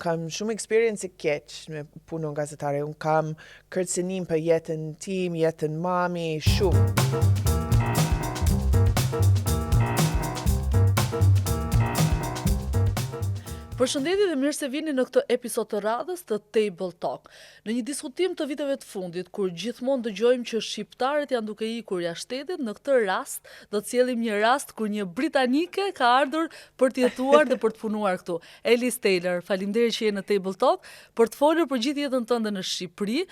Kam shumë experience keq me punën gazetare. Unë kam kërcënim për jetën tim, jetën mami, shumë. Përshëndetje dhe mirë se vini në këtë episod të radhës të Table Talk. Në një diskutim të viteve të fundit, kur gjithmonë dëgjojmë që shqiptarët janë duke ikur jashtë shtetit, në këtë rast do të sjellim një rast kur një britanike ka ardhur për të jetuar dhe për të punuar këtu. Elis Taylor, faleminderit që je në Table Talk për të folur për gjithë jetën tënde në Shqipëri,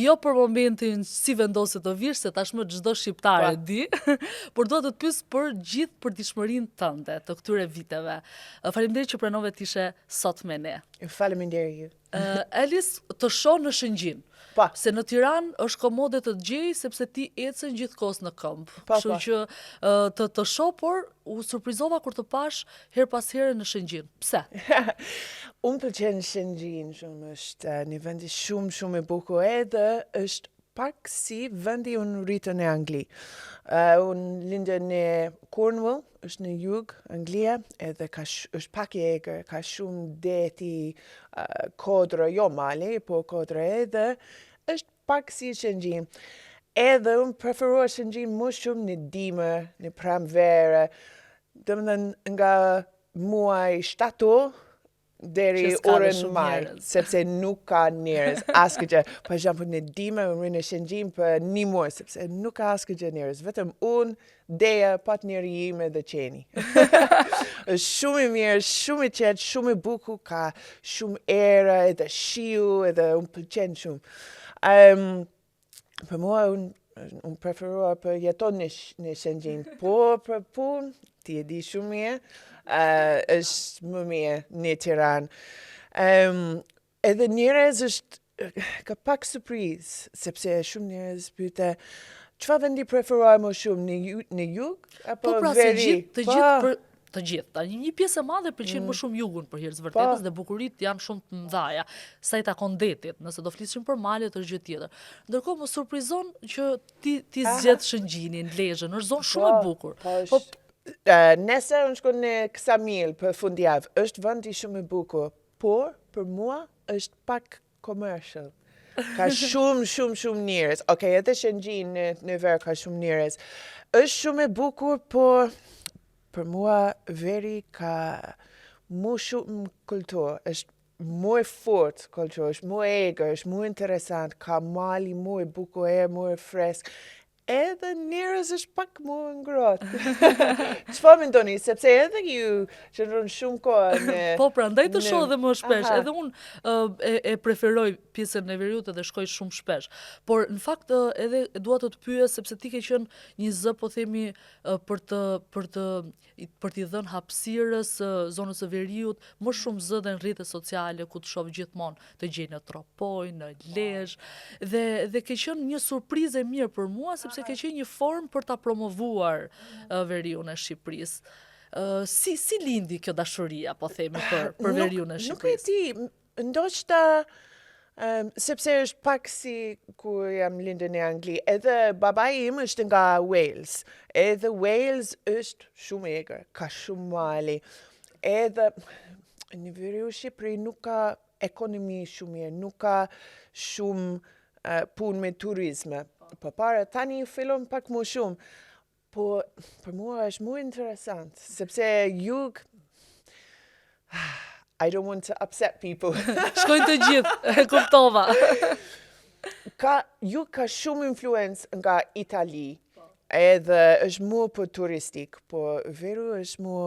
jo për momentin si vendose të vish, se tashmë çdo shqiptar e di, por dua të të pyes për gjithë përditshmërinë tënde të këtyre viteve. Faleminderit që pranove të ishe sot me ne. Faleminderit ju. Elis, të shoh në Shëngjin. Pa. Se në Tiranë është komode të të gjej sepse ti ecën gjithkohës në këmbë. Pa, Kështu pa. që të të shoh, por u surprizova kur të pash herë pas here në Shëngjin. Pse? Unë pëlqen Shëngjin shumë, është një vendi shumë shumë i bukur edhe është pak si vendi unë rritën në Angli. Uh, unë lindë në Cornwall, është në jug, Anglia, edhe ka sh, është pak i egër, ka shumë deti, uh, kodrë, jo mali, po kodrë edhe, është pak si Shëngjin. Edhe unë preferua Shëngjin më shumë në dimër, në pranverë, domethënë nga muaj shtator deri orën maj, sepse nuk ka njerëz, asgjë. Për shembull në dimër unë rri në Shëngjin për një muaj, sepse nuk ka asgjë njerëz, vetëm unë, Deja, partneri ime dhe qeni. është shumë i mirë, shumë i qetë, shumë i bukur, ka shumë era edhe shiu edhe unë pëlqen shumë. Um, për mua unë unë preferua për jeton në, në Shëngjin, por për punë, ti e di shumë mirë, uh, është më mirë në Tiranë. Um, edhe njerëz është ka pak surprizë, sepse shumë njerëz pyete, çfarë vendi preferoj më shumë, në, ju, në jug apo po pra, veri? Se gjithë, të Po. gjithë për, të gjithë. Tani një pjesë e madhe pëlqen mm. më shumë jugun për hir të vërtetës Po. dhe bukuritë janë shumë të mëdha. Sa i takon detit, nëse do flisnim për malet është gjë tjetër. Ndërkohë më surprizon që ti ti zgjedh Shëngjinin, Lezhën, është zonë shumë e Po, bukur. Po, Po është, uh, nesër unë shkon në Ksamil për fundjavë, është vendi shumë i bukur, por për mua është pak commercial. Ka shumë, shumë, shumë njerëz. Okej, edhe Shëngjin në, në verë ka shumë njerëz. Është shumë e bukur, por për mua veri ka më shumë kulturë, është më e fort kulturë, është më e egër, është më interesant, ka mali më e bukur, erë më e fresk. Edhe njerëz është pak më ngrohtë. Çfarë mendoni? Sepse edhe ju qëndron shumë kohë në Po prandaj të në shoh dhe më shpesh. Aha. Edhe unë e, e preferoj pjesën e veriut edhe shkoj shumë shpesh. Por në fakt edhe dua të të pyes sepse ti ke qenë një zë po themi për të për të për t'i dhënë hapësirës zonës së veriut më shumë zë dhe në rrjetet sociale ku të shoh gjithmonë të gjej në Tropojë, në Lezhë dhe dhe ke qenë një surprizë e mirë për mua sepse ke qenë një formë për ta promovuar veriun e Shqipërisë. Si si lindi kjo dashuria, po themi për për veriun e Nuk e Shqipërisë? di, ndoshta um, sepse është pak si kur jam lindur në Angli. Edhe babai im është nga Wales. Edhe Wales është shumë e egër, ka shumë mali. Edhe në veriu Shqipëri nuk ka ekonomi shumë mirë, nuk ka shumë uh, punë me turizme. Përpara tani fillon pak më shumë. Po, për mua është më interesant, sepse jug, I don't want to upset people. Shkojnë të gjithë, e kuptova. Ka, jug ka shumë influencë nga Itali, edhe është më për turistik, po veru është më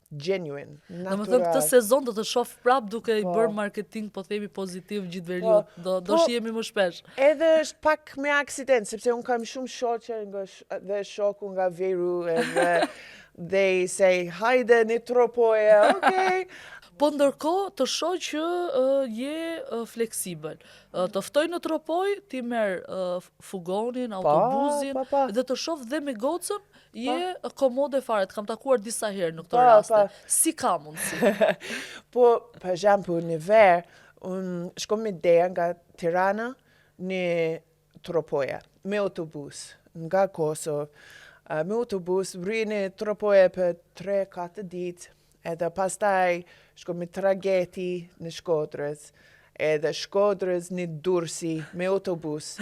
genuine, Do më thënë këtë natural. sezon do të shoh prap duke i Po. bërë marketing, po themi pozitiv gjithë veriut. Po, Do do po. shihemi më shpesh. Edhe është pak me aksident, sepse unë kam shumë shoqe nga sh dhe shoku nga veru, edhe they say, hajde në Tropoje, okay. Po ndërkohë të shoh që uh, je uh, fleksibël. Uh, të ftoj në Tropojë, ti merr uh, fugonin, autobusin pa, pa. dhe të shoh dhe me gocën je komode fare. Të kam takuar disa herë në këto Pa, raste. pa. Si ka mundësi? Po, për shembull, në verë, unë shkom me Dea nga Tirana në Tropoja, me autobus, nga Kosovë. Uh, me autobus, rri në Tropoja për 3-4 ditë, Edhe pastaj shko me trageti në Shkodrës, edhe Shkodrës në Durrësi me autobus,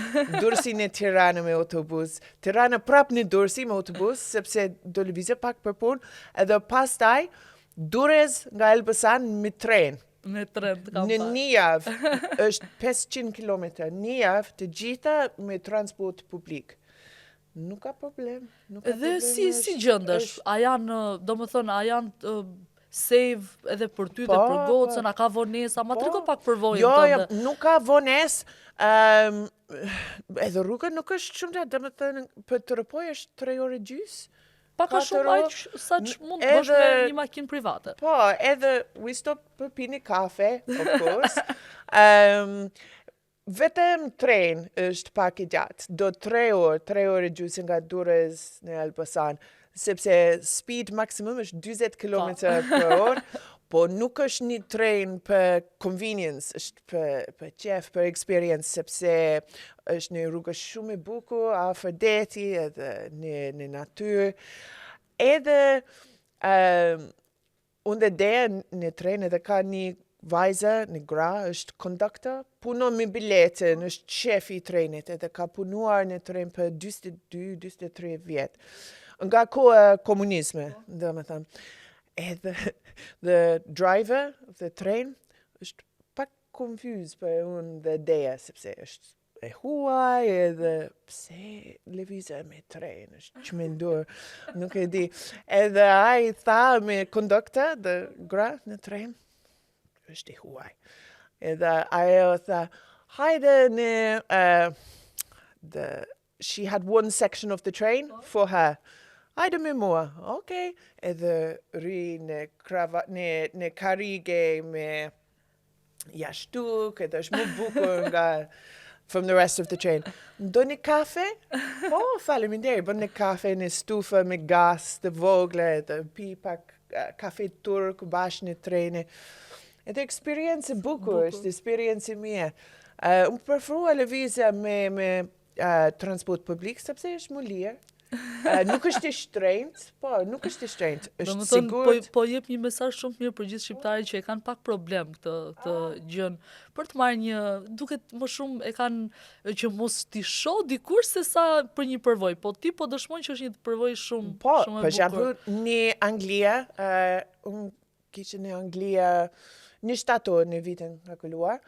Durrësi në Tiranë me autobus, Tiranë prap në Durrësi me autobus, sepse do lëvizje pak për punë, edhe pastaj Durrës nga Elbasan me tren. Me tren të kam Në një javë, është 500 km, një javë të gjitha me transport publik. Nuk ka problem. Nuk ka dhe problem, si, si gjëndesh? A janë, domethënë, a janë safe edhe për ty po, dhe për gocën, po. a ka vonesa? Ma po. trego pak përvojën jo, tënde. Jo, nuk ka vonesë. Um, edhe rruga nuk është shumë gjatë, domethënë, për Tropojë është 3 orë gjysë. Pak a shumë aq sa që mund të bësh me një makinë private. Po, edhe we stop për pi një kafe, of course. um, vetëm tren është pak i gjatë. Do 3 orë, 3 orë e gjysë nga Durrës në Elbasan, sepse speed maximum është 40 km po. për orë, po nuk është një tren për convenience, është për, për qef, për experience, sepse është një rrugë shumë e bukur, afër deti edhe në, në natyrë. Edhe um, unë dhe Dea në tren edhe ka një vajza, një gra, është konduktor, punon me biletën, është shefi i trenit edhe ka punuar në tren për 22, 23 vjet. Nga koha komunizme, domethënë. Edhe the driver of the train është pak confused për unë dhe Dea, sepse është e huaj edhe pse lëvizja me tren, është çmendur, nuk e di. Edhe ai tha me konduktor dhe gra në tren, është e huaj. Edhe ajo tha, hajde në, uh, the, she had one section of the train for her. Hajde me mua, okay. Edhe rri në, krava, në, në karige me jashtuk, edhe është më bukur nga from the rest of the train. Do një kafe? Po, faleminderit, bën një kafe në stufë me gas të vogla, edhe pi pak eh, kafe turk bashkë në treni. Edhe eksperiencë e bukur, është eksperiencë e mirë. Uh, unë preferua lëvizja me, me uh, transport publik, sepse është më lirë. Uh, nuk është i shtrenjtë, po, nuk është i shtrenjtë, është Domethënë, sigurt. Po, po jep një mesazh shumë të mirë për gjithë shqiptarët që e kanë pak problem këtë këtë ah. gjën për të marrë një, duket më shumë e kanë që mos t'i shoh dikur se sa për një përvojë, po ti po dëshmon që është një përvojë shumë po, shumë e bukur. Po, për shembull, në Anglia, uh, unë kisha në Anglia në shtator në vitin e kaluar,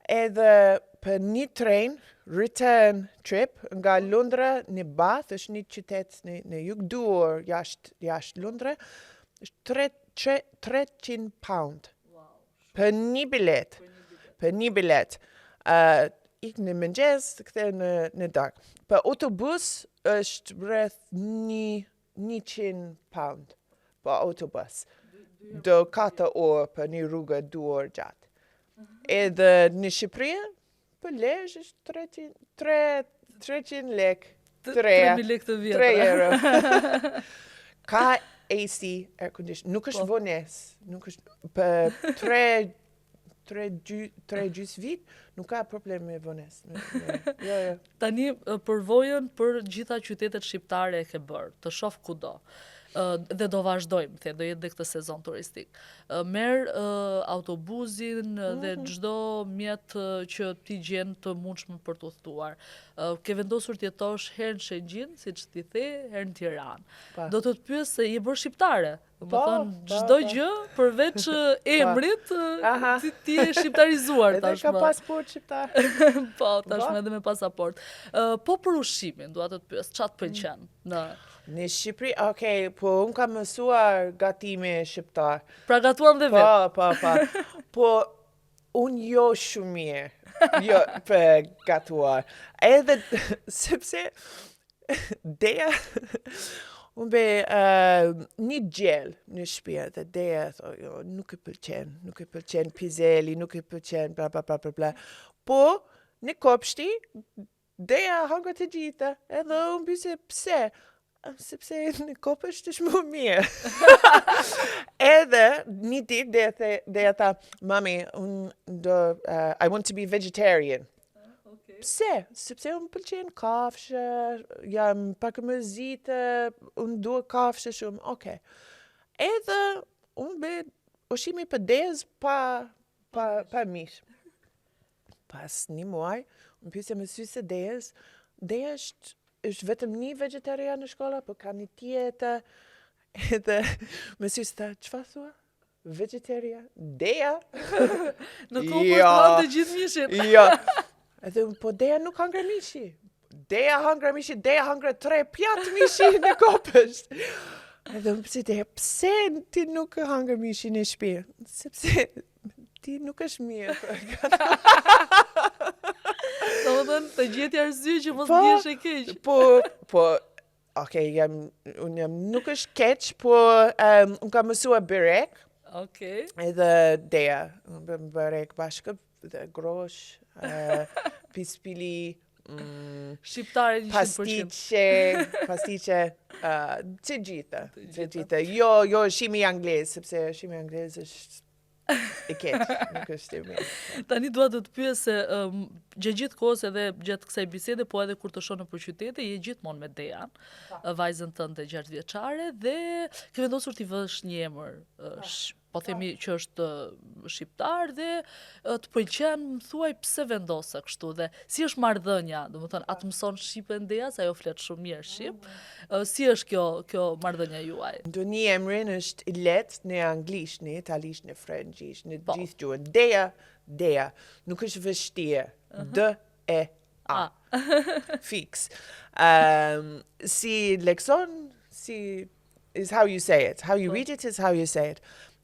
edhe për një tren, return trip nga Londra në Bath, është një qytet në, në jug dy orë jashtë, jashtë Londra, është 3, 3, 300 pound. Për një bilet. Për një bilet. Uh, ik në mëngjes, kthe në, në darkë. Për autobus është rreth një 100 pound për autobus. Do 4 orë për një rrugë 2 orë gjatë. Edhe në Shqipëri, për Lezhë është 300, 3, 300 lek. 3, 3000 lek të vjetra. 3 euro. Ka AC, air condition. Nuk është po. vonesë. Nuk është për 3 3 dy, 3 gjys vit, nuk ka problem me vonesë. Me, me, jo, jo. Tani përvojën për gjitha qytetet shqiptare e ke bërë, të shoh kudo. Dhe do vazhdojmë, the, do jetë dhe këtë sezon turistik. Merr autobusin mm -hmm. dhe mhm. çdo mjet që ti gjen të mundshëm për të udhëtuar. Ke vendosur të jetosh herë në Shëngjin, siç ti the, herë në Tiranë. Do të të pyes se je bërë shqiptare. Do të thonë, po, çdo po. gjë përveç emrit, ti, ti je shqiptarizuar tashmë. Edhe ka pasport shqiptar. po, tashmë edhe me pasaport. Uh, po për ushqimin, dua të të pyes, ça të pëlqen në Në Shqipëri, okay, po unë kam mësuar gatimi shqiptar. Pra gatuan dhe po, vetë. Po, po, po. Po unë jo shumë mirë. Jo, për gatuar. Edhe sepse Dea, unë be uh, një gjel në shtëpi dhe Dea tho, jo, nuk e pëlqen, nuk e pëlqen pizeli, nuk e pëlqen bla bla bla bla bla. Po në kopshti Dea hangër të gjitha, edhe unë pyse pse, sepse në kopësht është më mirë. edhe një ditë Dea, the, Dea tha, mami, unë do, uh, I want to be vegetarian. Okay. Pse? Sepse unë pëlqen kafshë, jam pak e mërzitë, unë dua kafshë shumë, okej. Okay. Edhe Unë bëj ushqimi për Dejës pa, pa, pa mish. Pas një muaj, unë pyesja mësuese Dejës, Deja është, është vetëm një vegetarian në shkolla, po ka një tjetër. Edhe mësuese tha, çfarë thua? Vegetarian? Deja? Në kohë jo. të të gjithë mishin. jo. Edhe unë, po Deja nuk hangre mishi. Deja hangre mishi, Deja hangre tre pjatë mishi në kopësht. Edhe unë pse Deja, pse ti nuk hangre mishi në shtëpi? Sepse ti nuk është mirë. Domethënë, të gjeti arsye që mos po, ndihesh e keq. Po, po, ok, jam, unë jam, nuk është keq, po um, unë kam mësuar byrek. Ok. Edhe Deja, unë bëm byrek bashkë, dhe grosh, uh, pispili, mm, Shqiptare 100%. Pastiqe, pastiqe, uh, të gjitha, të gjitha. Jo, jo ushqimi anglez, sepse ushqimi anglez është e keq, nuk është e mirë. Tani dua të të pyes se um, gjatë gjithë kohës edhe gjatë kësaj bisede, po edhe kur të shoh nëpër qytete, je gjithmonë me Dean, vajzën tënde 6 vjeçare dhe ke vendosur t'i vësh një emër sh, po themi që është shqiptar dhe të pëlqen, më thuaj pse vendose kështu dhe si është marrëdhënia, domethënë a të mëson shqipen Dea, se ajo flet shumë mirë shqip. Si është kjo kjo marrëdhënia juaj? Do një emrin është i lehtë në anglisht, në italisht, në frëngjisht, në po. gjithë gjuhën. Dea, Dea, nuk është vështirë. Uh -huh. D E A. Fiks. Um, si lekson, si is how you say it. How you po. read it is how you say it.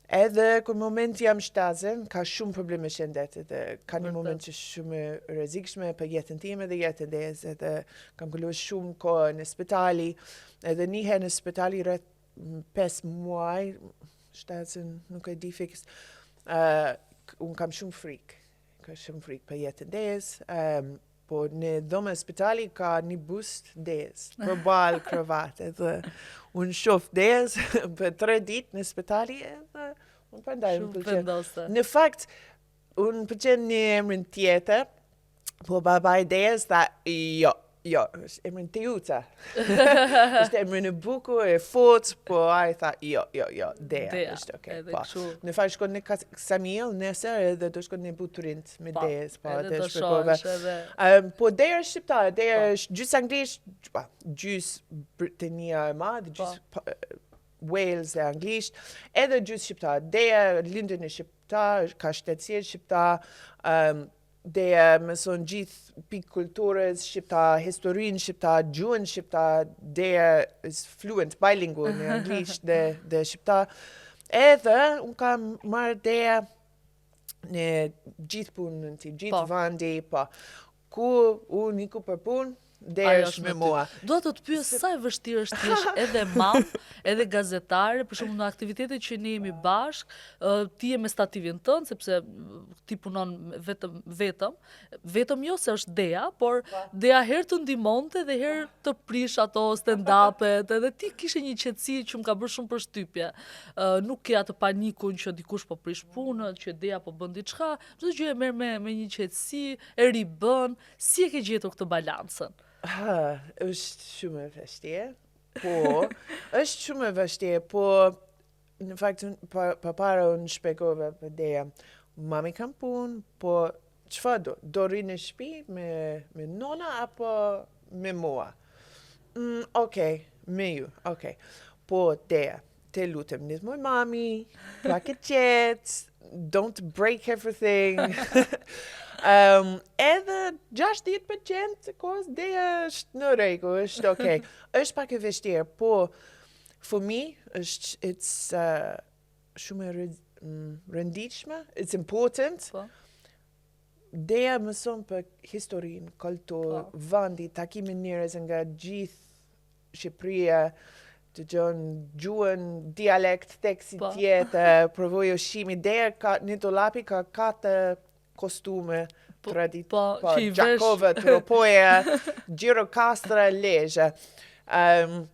Edhe kur moment jam shtazën, ka shumë probleme shëndet edhe ka një moment që shumë e rrezikshme për jetën time dhe jetën Dejës edhe kam kaluar shumë kohë në spitali edhe një herë në spitali rreth 5 muaj shtazën nuk e di fiks uh, unë kam shumë frikë kam shumë frikë për jetën Dejës um, Po në dhomë e spitali ka një bust Dejës, përballë krevat, edhe unë shof Dejës për tre ditë në spitali edhe unë prandaj më pëlqen. Në fakt, unë pëlqen një emrin tjetër, po baba i Dejës tha, jo, jo, është emrin Teuta. është emrin e bukur, e fort, po ai tha, jo, jo, jo, Dea, Dea është okej. Okay, po. Në fakt shkon në Ksamil nesër edhe do shkon në Butrint me po, Dejës, po, edhe do shohësh edhe. Um, po Deja është shqiptar, Deja po. është gjysë anglisht, pa, gjysë Britania e Madhe, po. gjysë po. Wales e anglisht, edhe gjysë shqiptar. Deja lindën në shqiptar, ka shtetësi shqiptar, um, Deja mëson gjithë pikë kulturës shqiptar, historinë shqiptar, gjuhën shqiptar, Deja is fluent, bilingual në anglisht dhe, dhe shqiptar. Edhe unë kam marrë Deja në gjithë punën ti, gjithë po. vandi, po. Ku unë iku për punë, Deja është me mua. Dua të të pyes sa e vështirë është të jesh edhe mam, edhe gazetare, për shembull në aktivitetet që ne jemi bashk, ti je me stativin tënd sepse ti punon vetëm vetëm, vetëm jo se është Dea, por po. Dea herë të ndihmonte dhe herë të prish ato stand-upet, edhe ti kishe një qetësi që më ka bërë shumë përshtypje. Nuk ke atë panikun që dikush po prish punët, që Dea po bën diçka, çdo gjë e merr me me një qetësi, e ribën. Si e ke gjetur këtë balancën? Ha, është shumë e vështirë. Po, është shumë e vështirë, po në fakt pa, pa para unë shpjegova për Deja. Mami kam punë, po çfarë do? Do rri në shtëpi me me nona apo me mua? Mm, okej, me ju, okej. Po Deja, Të lutem, ndihmoj mami, pak e qetë, don't break everything. um, edhe 60% të kohës Deja është në rregull, është okej. Okay. është pak e vështirë, po for me është it's uh, shumë e mm, rëndësishme, it's important. Po. Deja mëson për historinë, kulturë, po. vendi, takimi njerëz nga gjithë Shqipëria, dëgjon gjuhën, dialekt, teksi po. tjetër, provoj ushqimi, Deja ka, në dollapi ka katër kostume, po, tradit, po, po, Gjakova, Tropoja, Gjirokastra, Lezha. Um,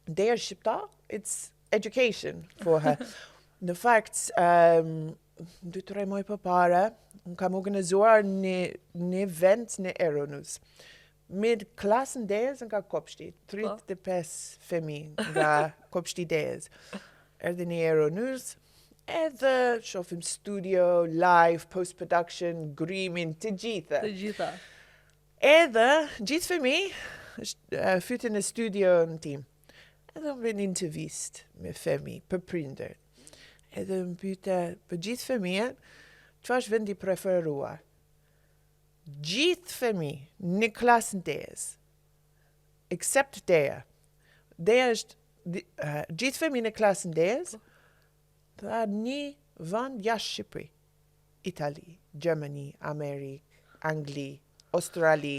Deja shqiptar, it's education for her. Në fakt, um, dy tre muaj përpara, unë kam organizuar një, një event në Euronews. Me klasën Dejës nga kopshti, 35 po. fëmijë nga kopshti Dejës. Erdhi në Euronews, edhe shofim studio, live, post-production, grimin, të gjitha. Të gjitha. Edhe gjithë fëmijë fytën në studio në tim. Edhe unë bën intervist me fëmijë, për prindër. Edhe më pyete për gjithë fëmijët, çfarë është vendi preferuar? Gjithë fëmijë në klasën Deës, except Dea. Dea është uh, gjithë fëmijë në klasën Deës, tha një vend jashtë Shqipëri. Itali, Gjermani, Amerikë, Angli, Australi.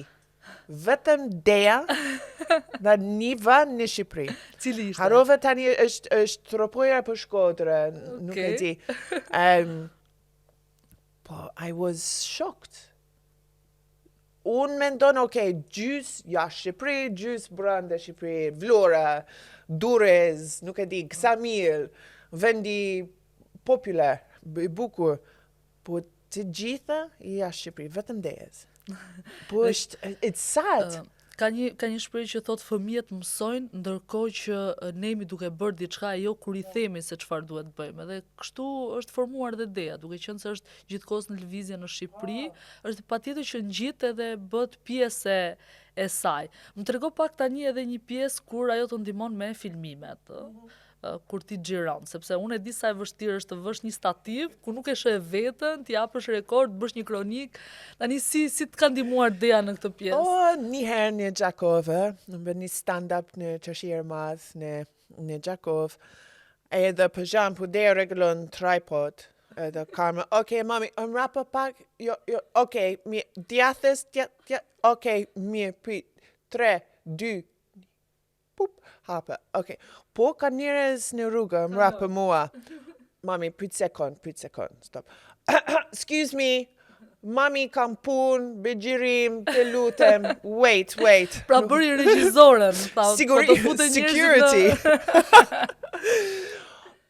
Vetëm Dea dhe një vend në Shqipëri. Cili ishte? Harova tani është është Tropoja apo Shkodra, nuk e di. Um, po, I was shocked. Unë mendon, ok, gjys jashtë Shqipëri, gjys brenda Shqipëri, Vlora, Durrës, nuk e di, Ksamil, vendi popular, i bukur, po të gjitha jashtë Shqipëri, vetëm Deës. Po është, it's sad. Uh, ka një ka një shprehje që thotë fëmijët mësojnë ndërkohë që ne jemi duke bërë diçka e jo kur i themi se çfarë duhet të bëjmë. Edhe kështu është formuar dhe Dea, duke qenë se është gjithkohës në lëvizje në Shqipëri, është patjetër që ngjit edhe bëhet pjesë e e saj. Më trego pak tani edhe një pjesë kur ajo të ndihmon me filmimet. Mm -hmm kur ti xhiron, sepse unë e di sa e vështirë është të vësh një stativ ku nuk e sheh veten, t'i japësh rekord, të bësh një kronikë. Tani si si të ka ndihmuar Dea në këtë pjesë? Oh, një herë në Gjakovë, në bë një stand-up në Çarshi e Madh në në Gjakovë. Edhe për shembull, Dea rregullon tripod, edhe kamera. Ok, mami, mrapa pak, jo, jo, ok, mirë, djathës, dja, dja, ok, mirë, prit, 3, 2, Pup, hape, ok. Po ka njerëz në rrugë, mrapa mua. Mami, prit sekond, prit sekond, stop. Excuse me, mami kam punë, bëj xhirim, të lutem, wait, wait. Pra bëri regjizoren, tha, Siguri, po të futen njerëzit security. në...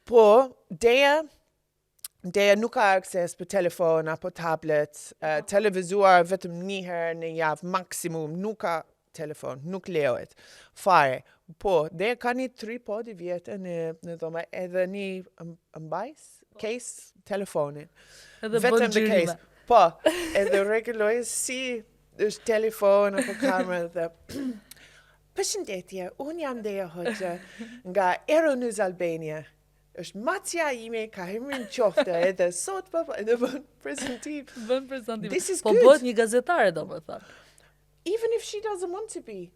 Po, Dea, Dea nuk ka akses për telefon apo tablet, uh, televizuar vetëm një herë në javë maksimum, nuk ka telefon, nuk lejohet. Fare. Po, Dea ka një tripod i vjetër në, në dhoma, edhe një mbajs, case, telefonin. Edhe bën Vetëm the xhirime. case. Po, edhe rregulloj si është telefon apo kamera dhe Përshëndetje, unë jam Dea Hoxha nga Euronews Albania. Është macja ime, ka emrin qofte, edhe sot po, po, edhe bën prezantim. Bën prezantim. This is Po good. bëhet një gazetare domethënë. Even if she doesn't want to be.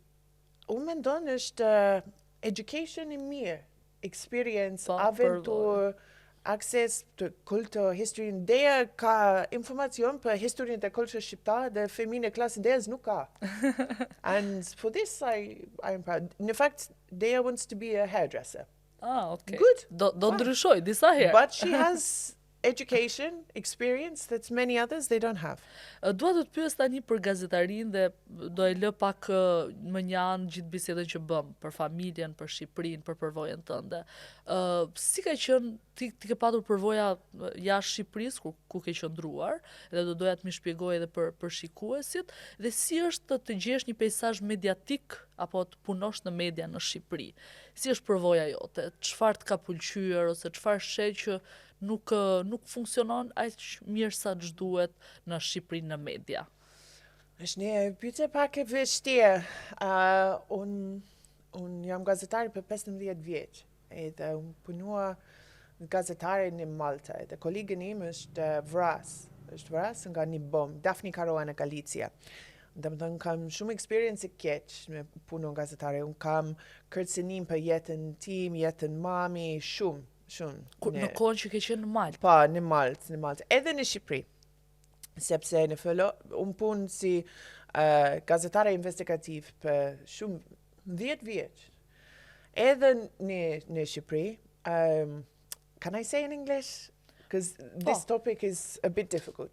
Unë mendon është uh, education i mirë, experience, Po, aventur, access të culture, history. Dea ka informacion për historinë dhe kulturën shqiptare dhe fëmijën e klasën Deas nuk ka. And for this I, I am proud. Në fakt, Dea wants to be a hairdresser. Ah, okay. Good. Do do Fine. ndryshoj disa herë. But she has education, experience that many others they don't have. Dua të të pyes tani për gazetarinë dhe do e lë pak ë, më një anë gjithë bisedën që bëm për familjen, për Shqipërinë, për përvojën tënde. Ë, si ka qenë ti ti ke patur përvoja ë, jashtë Shqipërisë ku ku ke qëndruar dhe do doja të më shpjegoj edhe për për shikuesit dhe si është të, të gjesh një peizazh mediatik apo të punosh në media në Shqipëri. Si është përvoja jote? Çfarë të ka pëlqyer ose çfarë sheh që nuk ë, nuk funksionon aq mirë sa ç'duhet në Shqipëri në media? Është një pyetje pak e vështirë. Uh, unë un jam gazetare për 15 vjeç. Edhe unë punua gazetare në Malta. Edhe kolegën im është vras. Është vras nga një bombë, Daphne Caruana Galizia. Dhe më thënë, kam shumë experience e keq me punën gazetare. Unë kam kërcënim për jetën tim, jetën mami, shumë, shumë. Kur, në kohën që ke qenë në Maltë. Po, në Maltë, në Maltë, edhe në Shqipëri. Sepse në fillo, unë punë si uh, gazetare investigativ për shumë 10 vjeç. Edhe në, në Shqipëri, um, can I say in English? Because this topic is a bit difficult.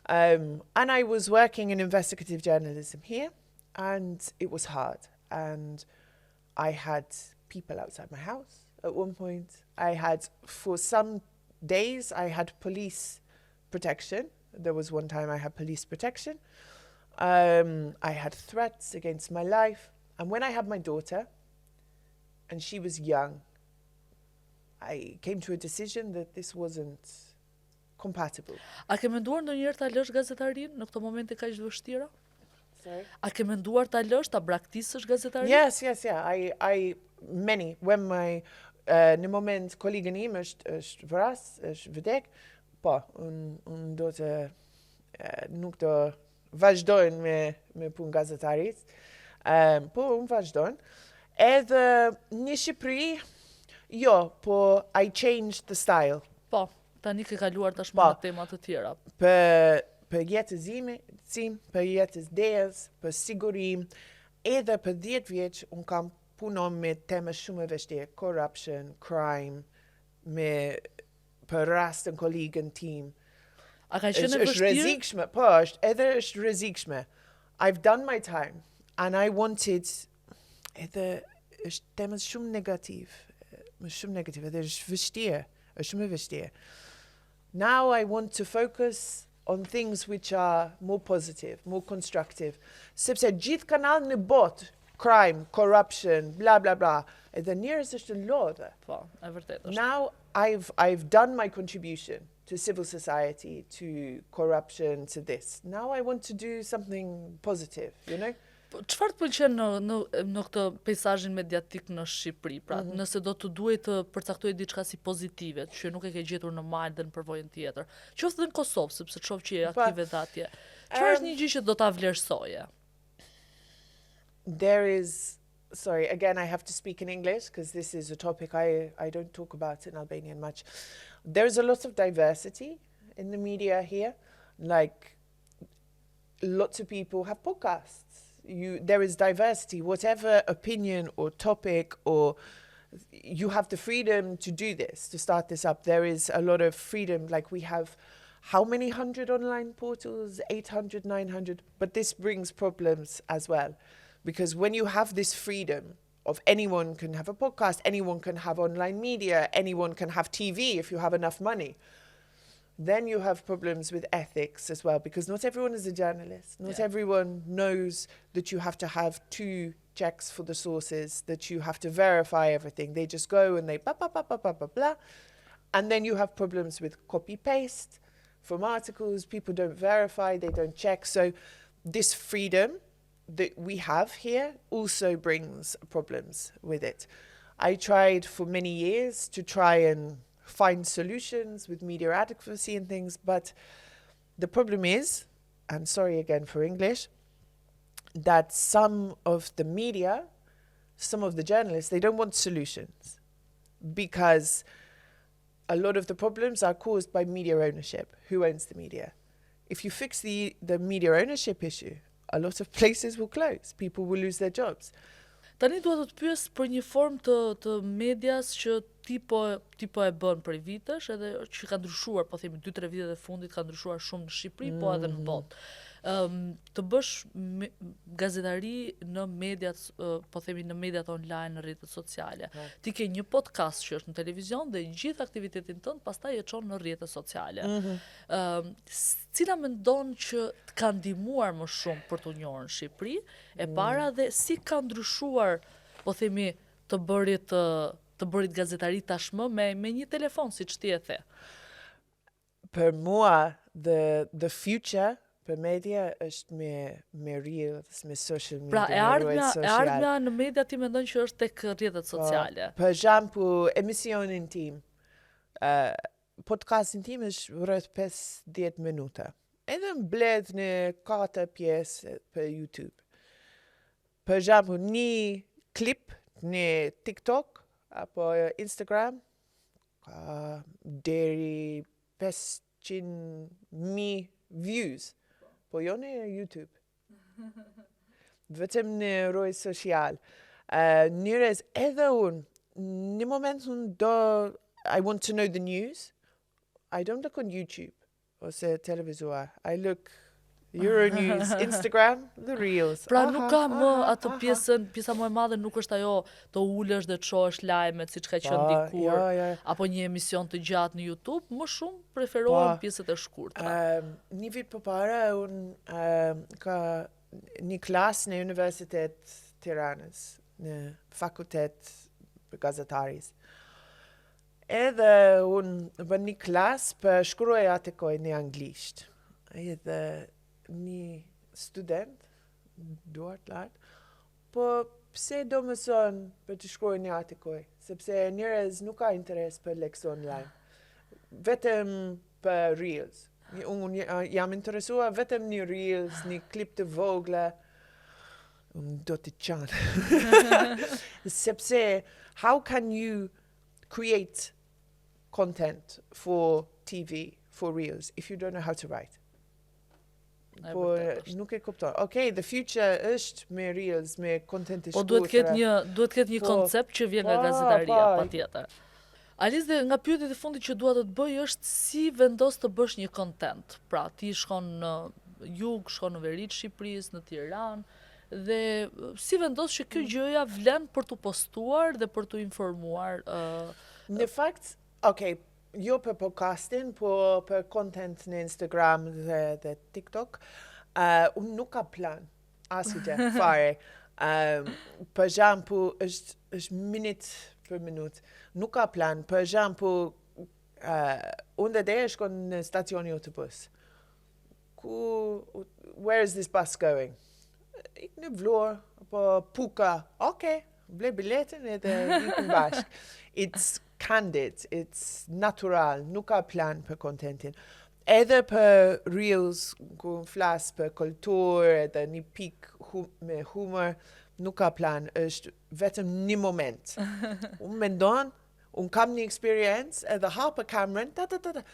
Um, and I was working in investigative journalism here, and it was hard. And I had people outside my house at one point. I had, for some days, I had police protection. There was one time I had police protection. Um, I had threats against my life. And when I had my daughter, and she was young, I came to a decision that this wasn't compatible. A ke menduar ndonjëherë ta lësh gazetarinë në këto momente kaq të vështira? Sorry? A ke menduar ta lësh, ta braktisësh gazetarinë? Yes, yes, yeah. I, I, many, when my, uh, në moment kolegën im është, është vras, është vdek, po, unë un do të, uh, nuk do vazhdojnë me, me punë gazetarit. Um, po, unë vazhdojnë. Edhe në Shqipëri, jo, po I changed the style. Po, tani ke kaluar tashmë Po. në tema të tjera. Për, për jetës ime, tim, për jetës dejës, për sigurim, edhe për 10 vjeç unë kam punon me tema shumë e vështirë, corruption, crime, me për rastën kolegën tim. A ka qenë Është e është vështirë? rrezikshme, po, është edhe është rrezikshme. I've done my time and I wanted edhe është tema shumë negativ, më shumë negativ, edhe është vështirë, është shumë e vështirë. Now I want to focus on things which are more positive, more constructive. Sepse gjithë kanal në botë, crime, corruption, bla bla bla, edhe njerëz është lodhe. Po, e vërtetë është. Now I've I've done my contribution to civil society, to corruption, to this. Now I want to do something positive, you know? Po, çfarë të pëlqen në në në këtë peizazhin mediatik në Shqipëri? Pra, Mhm. nëse do të duhej të përcaktoje diçka si pozitive, që nuk e ke gjetur në Mal dhe në përvojën tjetër, qoftë edhe në Kosovë, sepse shoh që je Po, aktive dhe atje. Çfarë është um, një gjë që do ta vlerësoje? There is sorry, again I have to speak in English because this is a topic I I don't talk about in Albanian much. There's a lot of diversity in the media here. Like lots of people have podcasts. You there is diversity, whatever opinion or topic or you have the freedom to do this, to start this up. There is a lot of freedom. Like we have how many hundred online portals? 800, 900. But this brings problems as well. Because when you have this freedom of anyone can have a podcast, anyone can have online media, anyone can have TV if you have enough money, then you have problems with ethics as well, because not everyone is a journalist. Not Yeah. everyone knows that you have to have two checks for the sources, that you have to verify everything. They just go and they blah, blah, blah, blah, blah, blah, blah. And then you have problems with copy paste from articles. People don't verify, they don't check. So this freedom that we have here also brings problems with it. I tried for many years to try and find solutions with media adequacy and things, but the problem is, and sorry again for English, that some of the media, some of the journalists, they don't want solutions because a lot of the problems are caused by media ownership. Who owns the media? If you fix the, the media ownership issue, a lot of places will close. People will lose their jobs. Tani dua të të pyes për një formë të të medias që ti po ti po e bën prej vitesh edhe që ka ndryshuar, po themi 2-3 vitet e fundit ka ndryshuar shumë në Shqipëri, po edhe në botë. Ëm të bësh me, gazetari në mediat, ë, po themi në mediat online, në rrjetet sociale. Ti ke një podcast që është në televizion dhe gjithë aktivitetin tënd pastaj e çon në rrjetet sociale. Ëm cila mendon që të ka ndihmuar më shumë për t'u njohur në Shqipëri? E para dhe si ka ndryshuar, po themi, të bërit të, të bërit gazetari tashmë me me një telefon, siç ti e the. Për mua, the, the future për media është me, me reels, me social media, Pra e me ardhmja, rrjet e social. ardhmja në media ti mendon që është tek rrjetet sociale. Po, për shembull, emisionin tim, uh, podcastin tim është rreth 50 minuta. Edhe mbledh në katër pjesë për YouTube. Për shembull, një klip në TikTok apo Instagram ka deri 500.000 views, po jo në YouTube. Vetëm në rrjet social. Uh, njerëz edhe unë, në moment unë do, I want to know the news, I don't look on YouTube ose televizor. I look Euronews, Instagram, the reels. Pra nuk Aha, ka më aha, atë aha. pjesën, pjesa më e madhe nuk është ajo të ulesh dhe të shohësh lajmet siç ka qenë Po, dikur, jo, jo. apo një emision të gjatë në YouTube, më shumë preferohen Po. pjesët e shkurtra. Um, një vit përpara unë um, ka një klasë në Universitet Tiranës, në fakultet për gazetaris. Edhe unë bën një klas për shkruaj artikuj në anglisht. Edhe një student, duart lart, po pse do mëson për të shkruaj një artikuj? Sepse njerëz nuk ka interes për leksion online. Vetëm për reels. Unë jam interesua vetëm një reels, një klip të vogla. Unë do të qanë. Sepse, how can you create content for TV, for reels, if you don't know how to write? Po nuk e kupton. Okay, the future është me reels, me content të Po duhet ketë një duhet ketë një po, koncept që vjen nga po, gazetaria po, patjetër. Alis dhe nga pyetjet e fundit që dua të të bëj është si vendos të bësh një content. Pra, ti shkon në jug, shkon në veri të Shqipërisë, në Tiranë dhe si vendos që kjo mm. gjëja vlen për t'u postuar dhe për t'u informuar uh, Në fakt, okay, jo për podcastin, po për content në Instagram dhe, dhe TikTok, uh, unë nuk ka plan, asgjë, fare. Um, për shembull, është, është minut për minut. Nuk ka plan. Për shembull, uh, unë dhe Dea shkon në stacioni autobus. Ku, where is this bus going? Ik në Vlorë, apo Puka. Okay, ble biletën edhe ikim bashk. It's candid, it's natural, nuk ka plan për contentin. Edhe për reels, ku në flas për kulturë edhe një pik hu me humor, nuk ka plan, është vetëm një moment. Unë mendon, unë kam një experience edhe hapë kamerën, ta ta ta ta.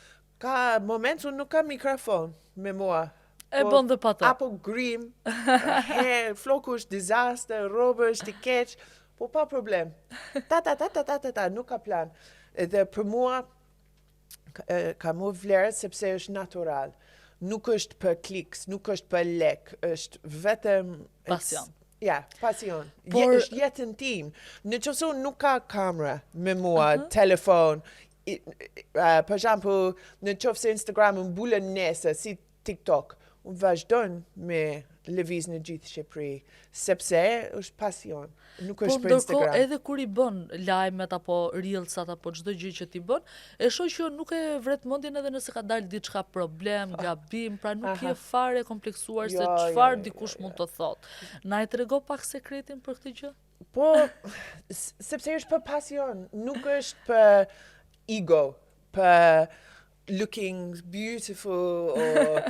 Ka moment unë nuk kam mikrofon me mua. E po, bën dhe pa të. Apo grim, he, floku është disaster, rrobë është i keq, po pa problem. Ta ta ta ta ta ta ta, nuk ka plan. Edhe për mua ka më vlerë sepse është natural. Nuk është për clicks, nuk është për lek, është vetëm pasion. Ja, pasion. Por... Je, është jetën tim. Në qoftë se unë nuk ka kamera me mua, uh -huh. telefon, i, uh, për shembull, në qoftë se Instagram më mbullen nesër, si TikTok, unë vazhdon me lëviz në gjithë Shqipëri, sepse është pasion, nuk është po, për Instagram. Po edhe kur i bën lajmet apo reelsat apo çdo gjë që ti bën, e shoh që nuk e vret mendjen edhe nëse ka dalë diçka problem, ah. gabim, pra nuk Aha. je fare kompleksuar jo, se çfarë jo, jo, dikush jo, jo. mund të thotë. Na e trego pak sekretin për këtë gjë? Po, sepse është për pasion, nuk është për ego, për looking beautiful or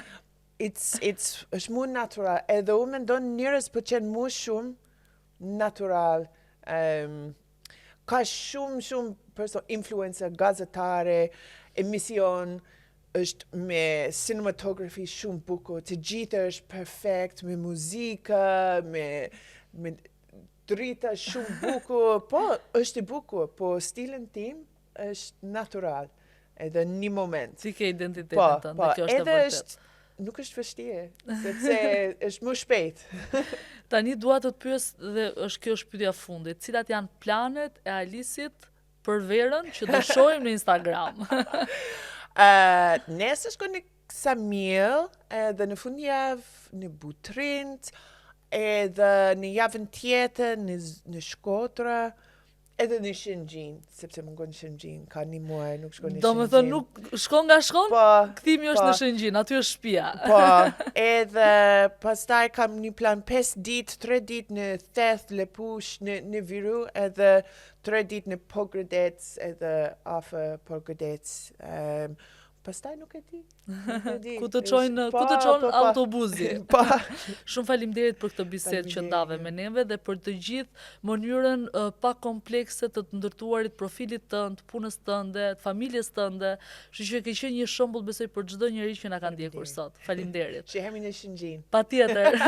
it's it's është më natural. Edhe unë mendon njerëz pëlqen më shumë natural. Um, ka shumë shumë person influencer, gazetare, emision është me cinematography shumë bukur, të gjithë është perfekt, me muzikë, me me drita shumë bukur, po është i bukur, po stilin tim është natural, edhe një moment. Ti ke identitetin po, tënd, po, kjo është e vërtetë. Është, nuk është vështirë, sepse është më shpejt. Tani dua të të pyes dhe është kjo është pyetja e fundit, cilat janë planet e Alisit për verën që do shohim në Instagram? uh, nesër shkon në Ksamil, edhe në fundjavë në Butrint, edhe në javën tjetër në, në Shkodra, Edhe në Shëngjin, sepse mungon Shëngjin, ka një muaj, nuk shkon në Shëngjin. Do me thënë, nuk shkon nga shkon, po, kthimi është po, në Shëngjin, aty është shtëpia. Po, edhe pastaj kam një plan 5 ditë, 3 ditë në Theth, Lepush, në, në Viru, edhe 3 ditë në Pogradec, edhe afër Pogradec. Um, pastaj nuk e di. Ku të çojnë, ku të çon po, po. autobusi. Po. Shumë faleminderit për këtë bisedë që ndave me neve dhe për të gjithë mënyrën uh, pa komplekse të të ndërtuarit profilit tënd, punës tënde, të familjes tënde. Kështu që ke qenë një shembull besoj për çdo njeri që na ka ndjekur sot. Faleminderit. Shihemi në Shëngjin. Patjetër.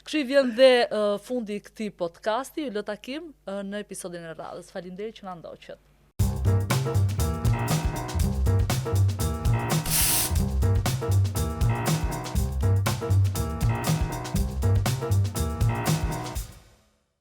Kështu i vjen dhe uh, fundi i këtij podcasti. Ju lë takim uh, në episodin e radhës. Faleminderit që na ndoqët.